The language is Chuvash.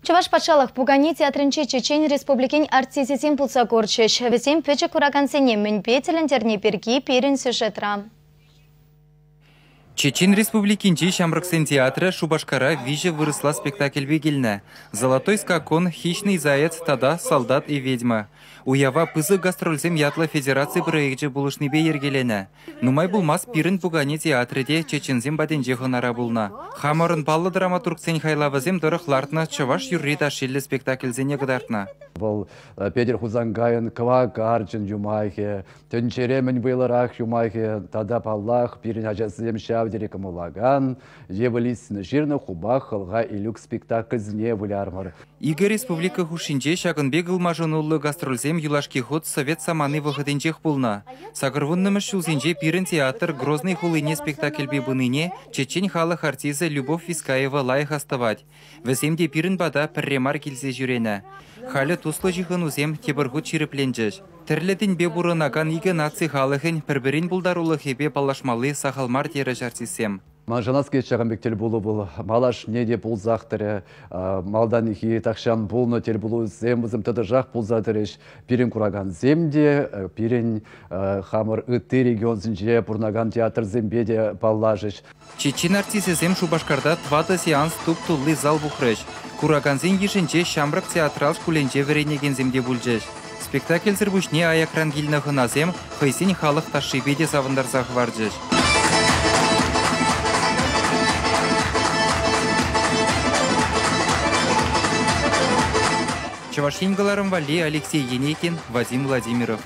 Чӑваш патшалӑх пукане театрӗнче Чечен Республикин артисчӗсем пулса курчӗҫ. Вӗсем пӗчӗк куракансене мӗнпе тӗлӗнтерни пирки пирӗн сюжетра. Чечен Республикинчи ҫамрӑксен театрӗ Шупашкара 3 вырӑсла спектакльпе килнӗ: «Золотой скакун», «Хищный заяц» тата «Солдат и ведьма». Уява пысӑк гастрольсем ятлӑ федераци проекчӗ пулӑшнипе йӗркеленӗ. Нумай пулмасть пирӗн пукане театрӗ те чеченсем патӗнче хӑнара пулнӑ. Хамӑрӑн паллӑ драматургсен хайлавӗсем тӑрӑх лартнӑ чӑваш юрри-ташшиллӗ спектакльсене кӑтартнӑ. Вӑл Петӗр Хусанкайӑн «Кӑвакарчӑн» юмахӗ, тӗнчере мӗн вӑйлӑрах юмахӗ тата, паллах, пирӗн ачасем ҫав тери кӑмӑллакан Ева Лисина ҫырнӑ «Хупах хӑлха Илюк» спектакльсене вылярӑмӑр. Икӗ республика хушшинче ҫакӑн пек ылмашӑнуллӑ гастрольсем юлашки хут совет самани вӑхӑтӗнчех пулнӑ. 80-мӗш ҫулсенче пирӗн театр Грозный хулине спектакльпе пынине чечен халӑх артисчӗ Любовь Вискаева лайӑх астӑвать. Вӗсем те пирӗн пата пӗрре мар килсе ҫӳренӗ. Халӗ туслӑ ҫыхӑнусем тепӗр хут ҫирӗпленчӗҫ. Тӗрлӗ тӗнпе пурӑнакан икӗ наци халӑхӗн пӗр-пӗрин пултарулӑхӗпе паллашмалли сахал мар терӗҫ артистсем. Ман шанас килет ҫакӑн пек тӗлпулу вӑл малашне те пулсах тӑрӗ. Малтанхи тахҫан пулнӑ тӗлпулусем вӗсем тӑтӑшах пулса тӑрӗҫ. Пирӗн куракансем те, пирӗн хамӑр ытти регионсенче пурӑнакан театрсемпе те паллашӗҫ. Чечен артисчӗсем Шупашкарта 4 сеанс туп-тулли зал пухрӗҫ. Куракансен йышӗнче ҫамрӑк театрал шкулӗнче вӗренекенсем те пулчӗҫ. Спектакльсӗр пуҫне аякран килнӗ хӑнасем хӑйсен халӑх ташшипе те савӑнтарса хӑварчӗҫ. Чӑваш Ен кӑларӑм валли Алексей Енейкин, Вадим Владимиров.